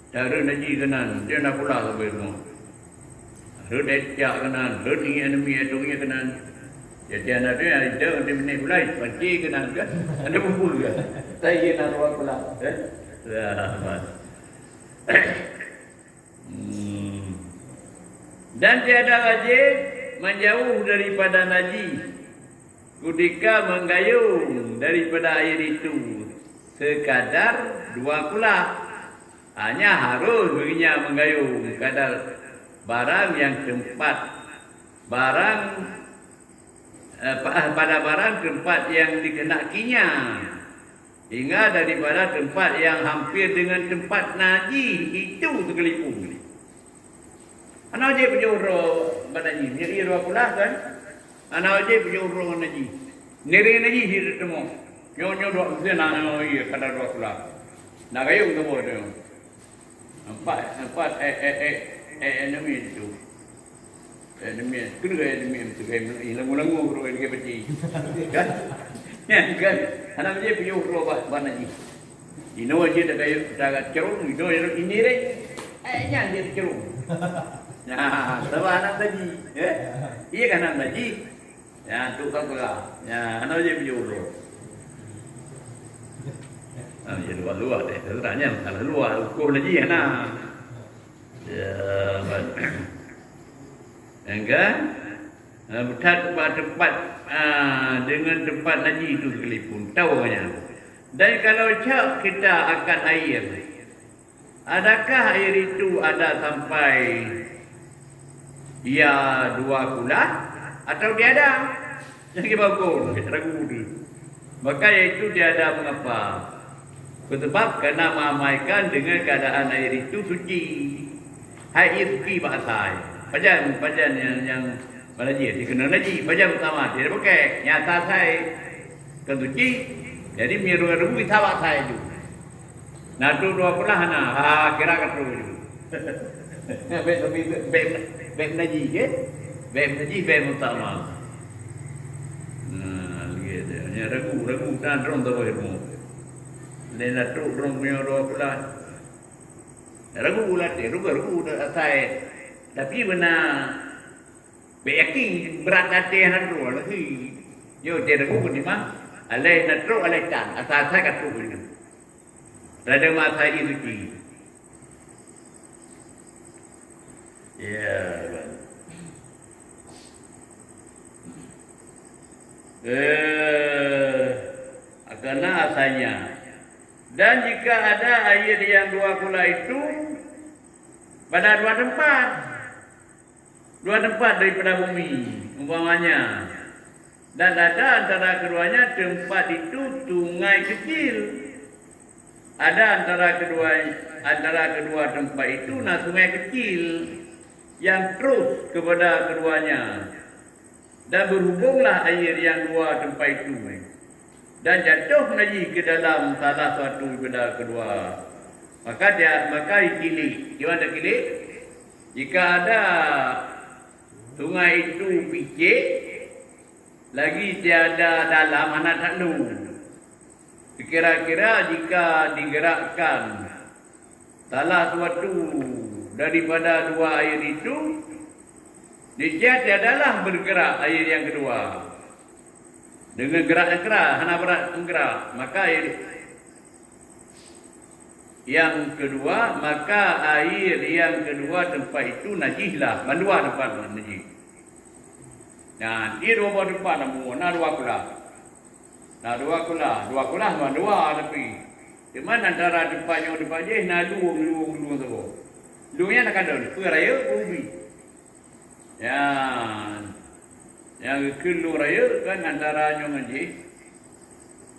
Tareuh najih keunan, dia na kulah sabe rumoh. Rhot ék cak keunan, rhot ié aneuk miet, rhot ié keunan. Jadi aneuk dia, dia di menit pulai, pasti keunan kan? Ada buku kan? Saya na dua kulah, eh? Ya, mas. Hmm. Dan tiada wajib menjauh daripada najis ketika menggayung daripada air itu sekadar dua kulah. Hanya harus dirinya menggayung kadar barang yang tempat barang eh, pa- pada barang tempat yang dikenakinya, hingga daripada tempat yang hampir dengan tempat najis itu sekalipun. Hana wajéb pajôh droe bak najih, meunyoe ié dua kulah kan? Hana wajéb pajôh droe ngon najih. Nireng najih di teumô. Nyoe, nyoe dua meusén na nyoe ié kada dua kulah. Na gayung teumô nyoe. Empat, empat, eh, eh, eh, eh, enemy tu. Enemy, kena enemy tu, eh, langu-langu, bro, ini peti. Kan? Ya, kan? Anak dia punya bro, bah, bah, najih. Inoe jih dah kayu, dah cerung, inoe ini rek. Eh, nyan dia cerung. Nah, sama anak tadi, eh? Iya kan anak tadi? Ya, tu kan pula. Ya, hana jih punya uroe. Ah, ya, luar-luar deh. Terus tanya, salah luar. Hukum lagi, ya, nah. Ya, kan? Enggak? Nah, bukan tempat-tempat, ah, dengan tempat najis itu sekalipun. Tahu hanya. Dan kalau cak kita akan air, adakah air itu ada sampai ia dua kulah atau tiada? Yang kita ukur, kita ragu tu. Maka iaitu tiada mengapa. Sebab karena meramaikan dengan keadaan air itu suci. Hai ia suci bak asai. Pajan, pajan yang, yang najis, dikena najis. Pajan utama, dia pakai. Nyata asai. Kan suci. Jadi, miru-miru kita bak asai tu. Na trok dua kulah na, ha, kira ka trok ju. Bèk, bèk, bèk, bèk najih, ke? Bèk najih, bèk muktamar. Nah, lagèe tu. Nyan ragu, ragu, na droe tahu ilmu. Lé na trok droe punya dua kulah. Ragu latih, ragu, ragu dah asai. Tapi beuna bèk yakin brat latih na trok lagi. Yo, dia ragu ni mah. Alai na trok, alai tan. Asai-asai ka trok ni. Rada masa ie suci. Ya, kan. Eh, karena asalnya. Dan jika ada air yang dua kulah itu pada dua tempat, dua tempat daripada bumi, umpamanya, dan ada antara keduanya tempat itu sungai kecil. Ada antara kedua, antara kedua tempat itu na sungai kecil yang terus kepada keduanya, dan berhubunglah air yang dua tempat itu, dan jatuh najis ke dalam salah satu daripada kedua. Maka dia, maka dikilik. Di mana kilik? Jika ada sungai itu picik, lagi tiada dalam, hana that lu. Kira-kira jika digerakkan salah suatu daripada dua air itu, niscaya tiadalah bergerak air yang kedua. Dengan gerak yang keras, hana berat menggerak, maka air yang kedua, maka air yang kedua tempat itu najislah, mandua tempat najis. Nah, di dua buah tempat na, na dua kulah. Na dua kulah, dua kulah mandua tapi. Cuma antara tempat nyoe tempat jih na luwung, luwung, luwung saboh. Luwung nyan na kadon, peue rayeuk, peue ubit. Ya, nyang geukheun luwung rayeuk kan antara nyoe ngon jih.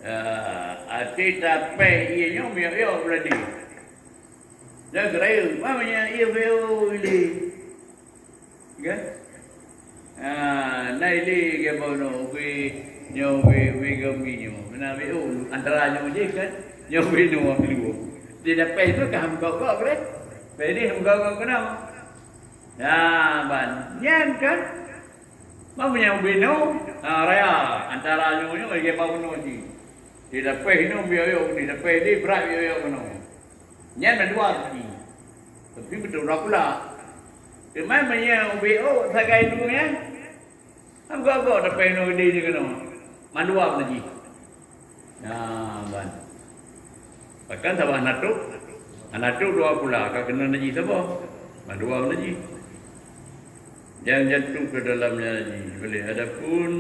Ya, até tapéh ié nyoe miyueb-miyueb beuradi. Dan geurayeuk, ma meunyo ié beu ilé. Kan? Ha, na ilé ke boh nyoe, ubé, nyoe ubé, ubé gami nyoe. Meunan ubé, oh, antara nyoe jih kan, nyoe ubé nyoe dulu. Di dapéh tu ka hom gok-gok boleh. Jadi hom gok-gok keunoe. Nah, ban nyan kan, meunyoe ubé noe, ha, raya antara nyoe nyoe lagèe bak unoe jih. Di dapéh nyoe biôk-biôk, di dapéh di brat biôk-biôk keunoe. Nyan mandua suci. Tapi beutôi uroe pula. Teuma meunyoe ubé ôk sagai dua nyan, Agak-agak dapéh noe di jih keunoe. Mandua najih. Nah, ban. Bahkan saboh hana trôk, hana trôk dua pula ka keunoe najih saboh. Mandua najih. Yang jatuh ke dalamnya najih boleh. Adapun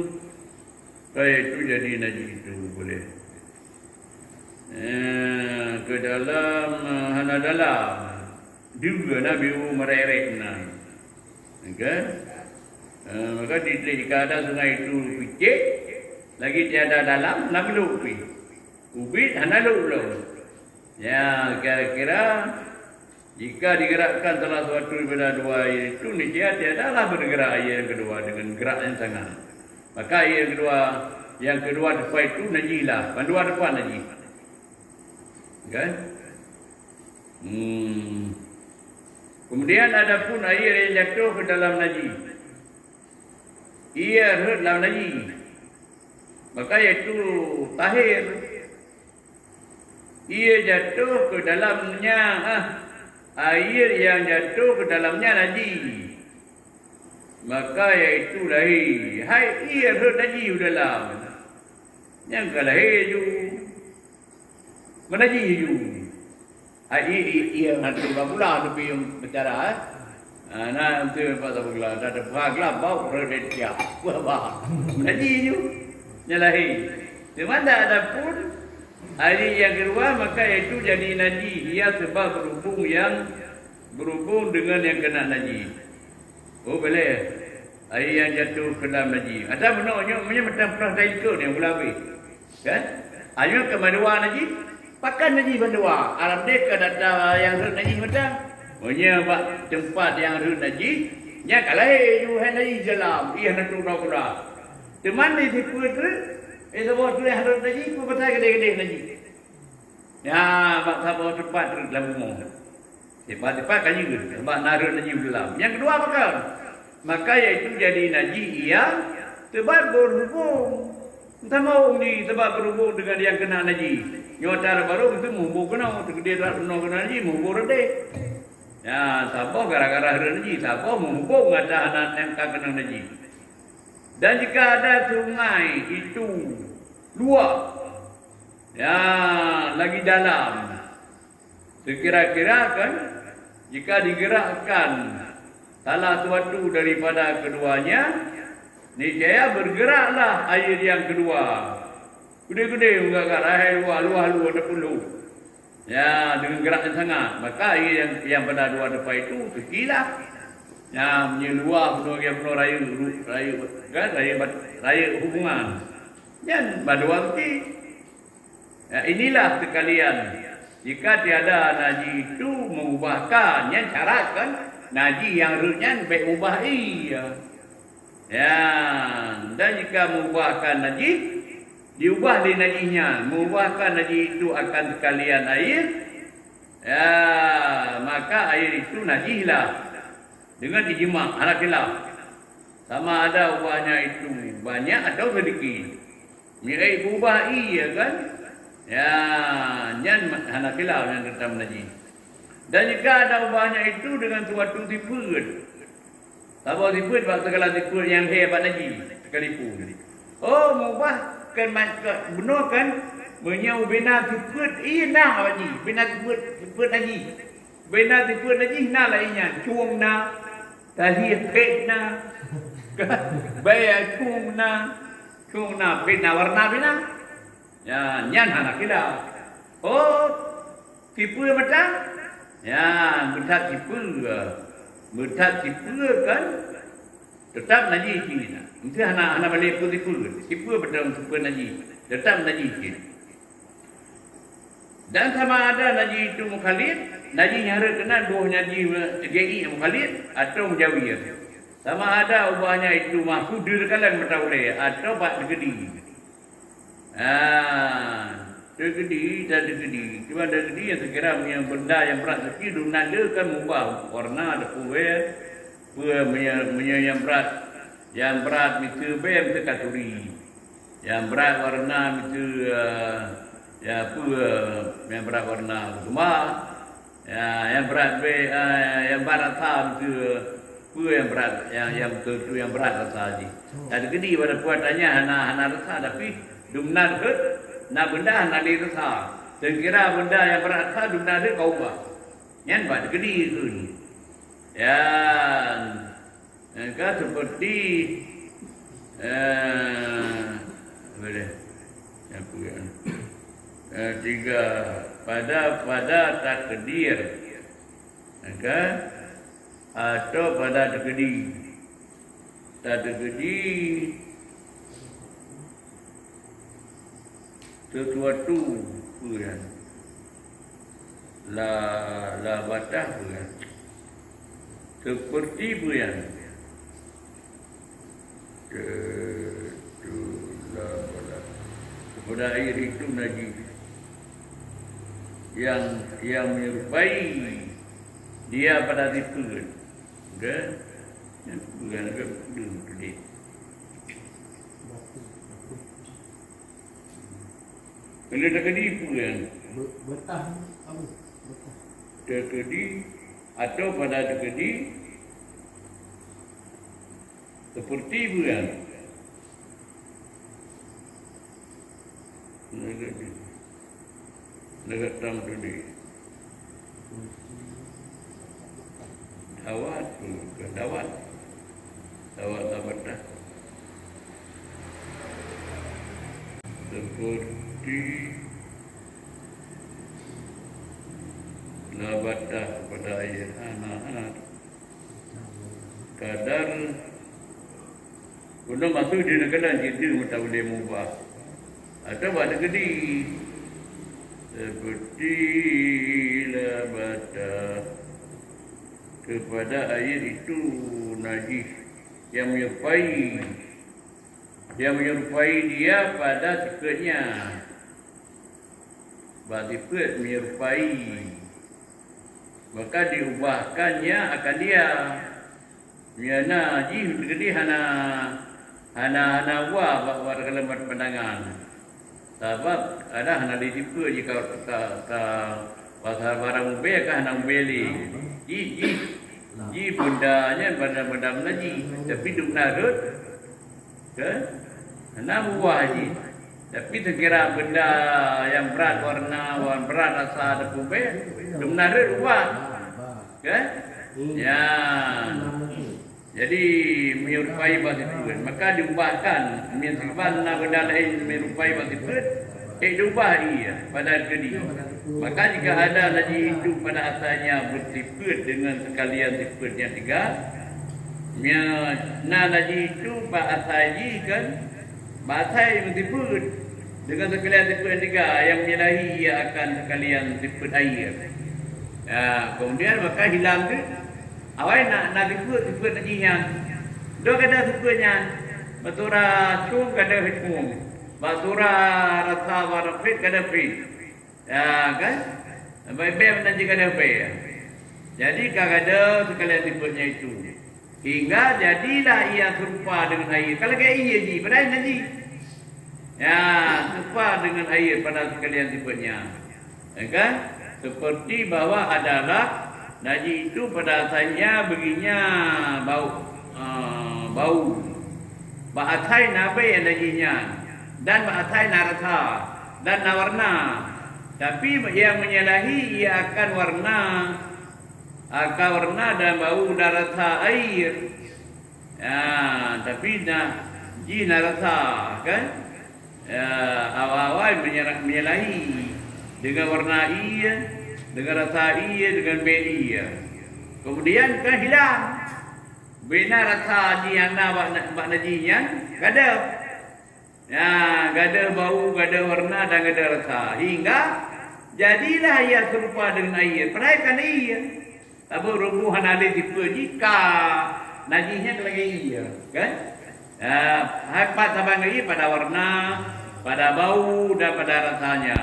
kaya itu jadi najih itu boleh. Eh, ke dalam, eh, hana dalam. Dua na biru mererek na. Okey. Eh, maka di, di, jika ada sungai itu picik, lagi tiada dalam, na geulok pi. Ubit hana lok lom. Ya, kira-kira jika digerakkan salah satu daripada dua air itu, niscaya tiadalah bergerak air yang kedua dengan gerak yang sangat. Maka air yang kedua, yang kedua tepat itu najih lah, bandua tepat najih. Kan? Hmm. Kemudian adapun air yang jatuh ke dalam najih, ia rhot lam najih, maka yaitu tahir. Ia jatuh ke dalamnya, ah, air yang jatuh ke dalamnya najih, maka yaitu lahé. Hai ia rhot najih u dalam, nyang ka lahé ju. Meunajih ju. Hai, i, i, i, nanti bagula tapi bicara, eh. Ah, na, nanti Pak Sabagula, dah ada bagula, bau reda dia. Wah, bah. Meunajih ju. Nyalahi. Cuma tak ada pun, hari yang kedua, maka itu jadi najih. Ia sebab berhubung yang, berhubung dengan yang kena najih. Oh, boleh. Air yang jatuh ke dalam najih. Ada meunoe nyoe, meunyoe meuteumpat dari likot nyang gula habéh. Kan? Ayo ke mandua najih, pakan najih bandua. Alam deh ka data yang rhot najih mata. Meunyoe bak teumpat yang rhot najih, nya ka lahé ju hai najih dalam, ié na tu gula. Teuma di sipeu tu, eh, saboh tu yang rhot najih, peue pasai gadeh-gadeh najih. Ya, bak saboh teumpat rhot lam bumoe. Teumpat-teumpat ka jeuet, sebab na rhot najih u dalam. Nyang keudua pakon? Maka yaitu jadi najih ia sebab berhubung. Entah mau ni sebab berhubung dengan yang kena najih. Nyoe cara baru itu menghubung kena, segede dah kena najih, menghubung redeh. Ya, saboh gara-gara rhot najih, saboh menghubung ada anak yang ka kena najih. Dan jika ada sungai itu luar, ya, lagi dalam, sekira-kira kan, jika digerakkan salah suatu daripada keduanya, niscaya bergeraklah air yang kedua. Gede-gede meugaga, hai luah, luah, luah, ada puluh. Ya, dengan gerak yang sangat. Maka air yang, yang pada dua depan itu, sucilah. Ya, menyeluah penuh, dia penuh raya, raya, kan, raya, raya hubungan. Dan bandua suci. Ya, inilah sekalian, jika tiada najih itu mengubahkan, nyan syarat kan, najih yang rhot nyan bèk ubah ie. Ya, dan jika mengubahkan najih, diubah lé najih nyan, mengubahkan najih itu akan sekalian air, ya, maka air itu najih lah. Dengan ijma, hana khilaf. Sama ada ubahnya itu banyak atau sedikit. Mirip ubah ie, ya kan? Ya, nyan hana khilaf nyang teutab najih. Dan jika ada ubahnya itu dengan suatu sifeuet. Saboh sifeuet bak segala sifeuet nyang lhèe bak najih sekalipun. Oh, mengubahkan ma-, ke-, bunoe kan? Meunyoe ubena sifeuet ie na bak jih, ubena sifeuet, sifeuet najih. Bena sifeuet najih na laén nyan, cueng na, tali phet na, baya cueng na, cueng na, phet na, warna phet na. Ya, nyan hana khilaf. Oh, sifeuet mata? Ya, beuthat sifeuet. Beuthat sifeuet kan? Teutab najih cit. Meusti hana, hana balek peue sifeuet. Sifeuet beuthat sifeuet najih. Teutab najih cit. Dan sama ada najih itu mukhalid, najih nyang rhot keunan boh najih, eh, gei mukhalid atau mujawir. Sama ada ubahnya itu mahfudz di dalam mata ulèe atau bak teukeudi. Ah, teukeudi dan teukeudi. Cuma teukeudi nyang sekira nyang benda nyang brat suci dum na le kan mubah warna, depu, eh. Peue meunyoe, meunyoe nyang brat, nyang brat miseue bèe miseue katuri. Nyang brat warna miseue, eh, ya peue nyang brat warna keumah. Ya, nyang brat bèe, eh, nyang brat rasa miseue peue nyang brat, nyang, nyang beutôi-beutôi nyang brat rasa jih. Takeudi pada peue ata nyan hana, hana rasa, tapi dumnan rhot na beunda hana lé rasa. Seukira beunda nyang brat rasa dumnan rhot ka ubah. Nyan bak takeudi kheun. Ya, ka seperti, eh, apa dia? Apa dia? Eh, tiga, pada, pada takdir. Kan? Atau pada takeudi. Takeudi sesuatu peue nyan. La, la batah peue nyan. Seperti peue nyan. Te-, tu, la, la. Kepada air itu najis. Yang, yang menyerupai dia pada sifat. Kan? Yang peue nyan ke? Dum, dum. Bila takeudi peue nyan? Be-, betah apa? Betah. Takeudi atau pada takeudi seperti peue nyan? Lagèe, lagèe tam tadi. Dawat, bukan dawat. Dawat lam batas. Seperti lam batas pada ayat anak-anak. Kadar Ulôn maksud di neukeunan jideuh meuta ulée mubah. Atau bak takeudi. Seperti la batah kepada air itu najis yang menyerupai, yang menyerupai dia pada sifat nyan. Bak sifat menyerupai. Maka diubahkannya akan dia. Meunyoe na jih keudeh hana, hana, hana ubah bak, bak dalam pandangan. Sabab kadang hana lé sifat jih ka, ka, ka pasal barang ubé ka hana ubé lé. Jih, jih, jih benda nyan benda-benda najih. Tapi dum na rhot, kan? Hana ubah jih. Tapi seukira benda nyang brat warna, nyang brat rasa teupeubeuet, dum na rhot ubah. Kan? Nyan. Jadi, menyerupai bak sifat. Maka diubahkan, meusiban na benda laén menyerupai bak sifat, ék diubah ie pada keudeh. Maka jika ada najih itu pada asalnya bersifat dengan sekalian sifat yang tiga, mia-, na najih itu bak asai jih kan, bak asai meusifeuet dengan sekalian sifeuet nyang tiga nyang menyalahi ia akan sekalian sifeuet air. Ya, kemudian maka hilang tu, awai na, na sifeuet, sifeuet najih nyan. Dua kada sifeuet nyan, bak sura cum kada cum, bak sura rasa warna prit kada prit. Ya, kan? Baik-baik meunan jih kada baik. Jadi, ka kada sekalian sifeuetnya itu. Hingga jadilah ia serupa dengan air. Ka lagée ie jih, padahai najih. Ya, serupa dengan air pada sekalian sifeuetnya. Ya, kan? Seperti bahwa adalah najih itu pada asalnya baginya bau, eh, bau. Bak asai na bée najih nyan, dan bak asai na rasa, dan na warna. Tapi nyang menyalahi ia akan warna, akan warna dan bau dan rasa air. Ya, tapi na, jih na rasa, kan? Ya, awai-awai menyala-, menyalahi dengan warna ie, dengan rasa ie, dengan bée ie. Kemudian kan hilang. Bina rasa jih nyang na bak, bak najih nyan gadôh. Ya, gadôh bau, gadôh warna dan gadôh rasa. Hingga jadilah ia serupa dengan air. Padahai kan ie. Sabab rumoh hana lé tipe jih ka najih nyan lagée ie, kan? Ya, hai pat saban ie pada warna, pada bau dan pada rasanya.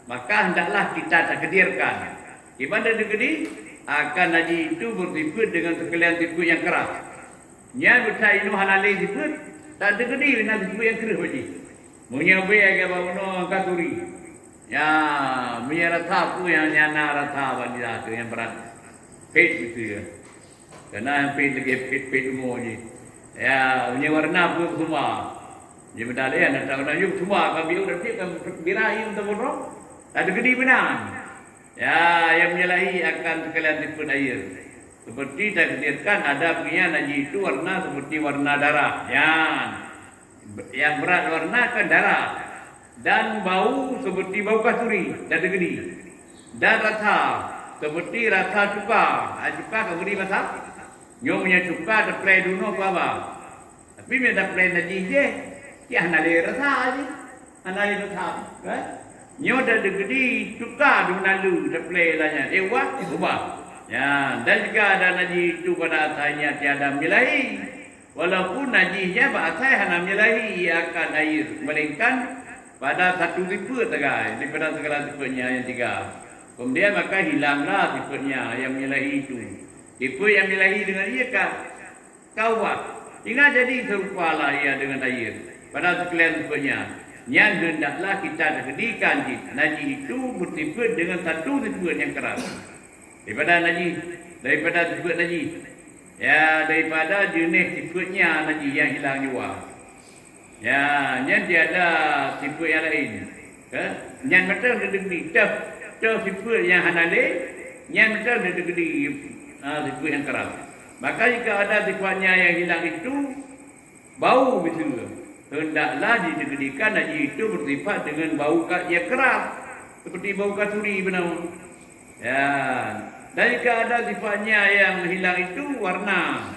Maka hendaklah kita takdirkan. Iban dan deugedi akan najih itu beusifeuet deungon sikalian sifeuet nyang keurah. Nyan beuthat inoe hana lé sifeuet, dan deugedi na sifeuet nyang kreueh bak jih. Meunyoe bèe lagèe bak bunoe kasturi, ya, meunyoe rasa peue nyang, nyang na rasa bak jih, nyang brat, phet beutôi. Kana nyang phet lagèe phet-phet umu jih. Ya, meunyoe warna peue keusuma. Jih meudalih, na tahu na yum keusuma, ka biru dan phet, ka bira, yum tabodroe. Ka deugedi meunan. Ya, nyang menyalahi akan sikalian sifeuet air. Seperti takdirkan ada pengian najih itu warna seperti warna darah. Nyan. Nyang brat warna kan darah. Dan bau seperti bau kasturi, dan deugedi. Dan rasa seperti rasa cuka. Ah, cuka kasturi masa. Nyoe meunyoe cuka taplè dunoe peue haba. Tapi meunyoe taplè najih jih, ya hana lé rasa jih. Hana lé rasa, kan? Nyoe dan deugedi cuka dum na lé taplè lagèe nyan. Eh, ubah, ubah. Ya, dan jika ada najih itu pada asalnya tiada menyalahi, walaupun najih nyan bak asai hana menyalahi ia akan air, melainkan pada satu sifeuet sagai daripada segala sifeuetnya yang tiga. Kemudian maka hilanglah sifeuetnya yang menyalahi itu. Sifeuet yang menyalahi dengan ia ka Ka ubah, hingga jadi seurupalah ia dengan air pada sikalian sifeuetnya. Nyan hendaklah kita jadikan jih, najih itu beusifeuet dengan satu sifeuet nyang keurah. Daripada najih, daripada sifeuet najih. Ya, daripada jeunèh sifeuetnya najih nyang hilang jua. Ya, nyan tiada sifeuet nyang laén. Ka? Nyan mantong teudeugedi, teuh, teuh sifeuet nyang hana lé, nyan mantong teudeugedi, ha, sifeuet nyang keurah. Maka jika ada sifatnya yang hilang itu, bau miseue, hendaklah dideugedikan najih itu bersifat dengan bau ka-, nyang keurah, seperti bau kasturi beuna. Ya, dan jika ada sifatnya yang hilang itu, warna.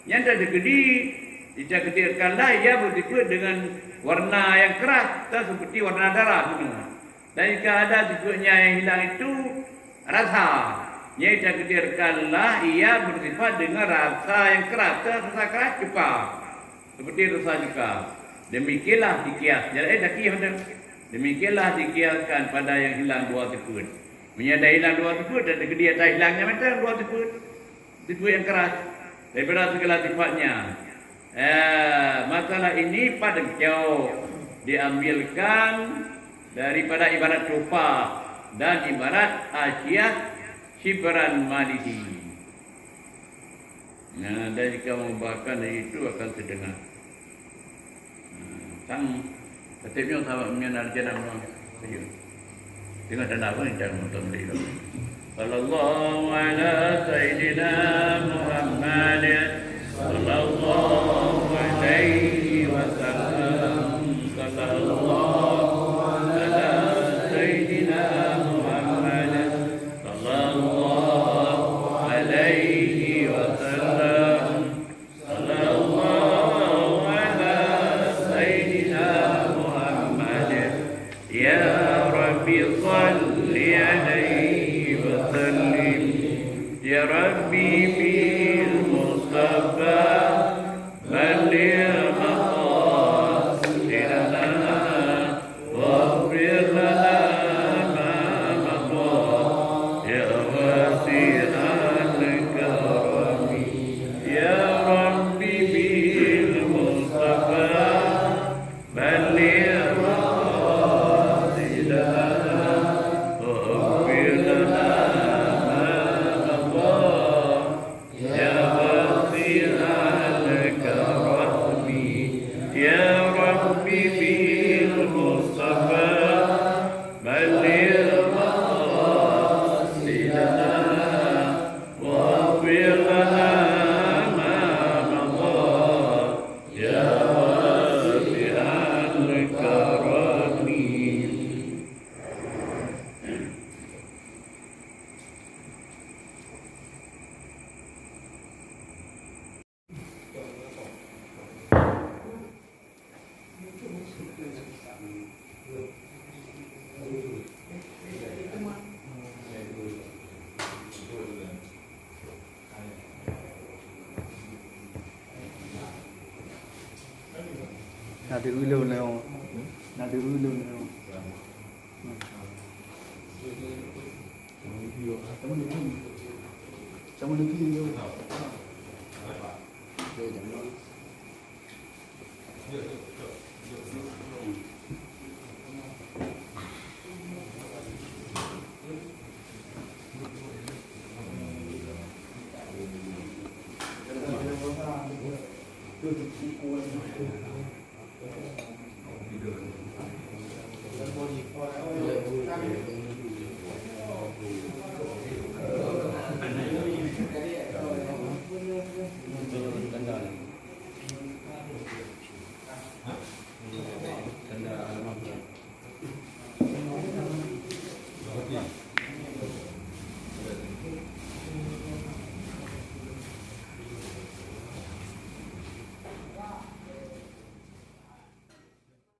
Nyang teudeugedi, ditakdirkanlah ia beusifeuet dengan warna nyang keurah, teuh seperti warna darah bunoe. Dan jika ada sifeuetnya yang hilang itu, rasa. Nyang ditakdirkanlah ia beusifeuet dengan rasa nyang keurah, teuh rasa keurah cuka. Seperti rasa cuka. Demikianlah dikias. Jadi, eh, dikias macam. Demikianlah dikiaskan pada yang hilang dua sifeuet. Meunyoe dah hilang dua sifeuet, dan teudeugedi ata hilangnya macam dua sifeuet. Sifeuet nyang keurah daripada segala sifatnya. Eh, masalah ini pat teucok diambilkan daripada ibarat tupa dan ibarat Asyiah Syibran Maliki. Nah, dan jika mengubahkan dari itu akan terdengar. Sang, setiap nyoe sahabat menyan arjana meunan. Ayo. Tengok tanda apa yang jangan nonton beli tu. Sallallahu ala sayyidina Muhammad. Sallallahu alaihi wasallam. Sallallahu ala sayyidina Muhammad. Sallallahu alaihi wasallam. Sallallahu ala sayyidina Muhammad. Ya Rabbi salli alaihi wa sallim. Ya Rabbi bil Mustafa balligh maqasidana. واغفر لنا ما مضى يا واسع الكرم. يا رب بالمصطفى بلغ مقاصدنا واغفر لنا ما مضى يا واسع الكرم، يا رب بالمصطفى بلغ مقاصدنا واغفر لنا ما مضى يا واسع الكرم. Na di ulôn nyoe. Na di ulôn nyoe. Kamu negeri ni.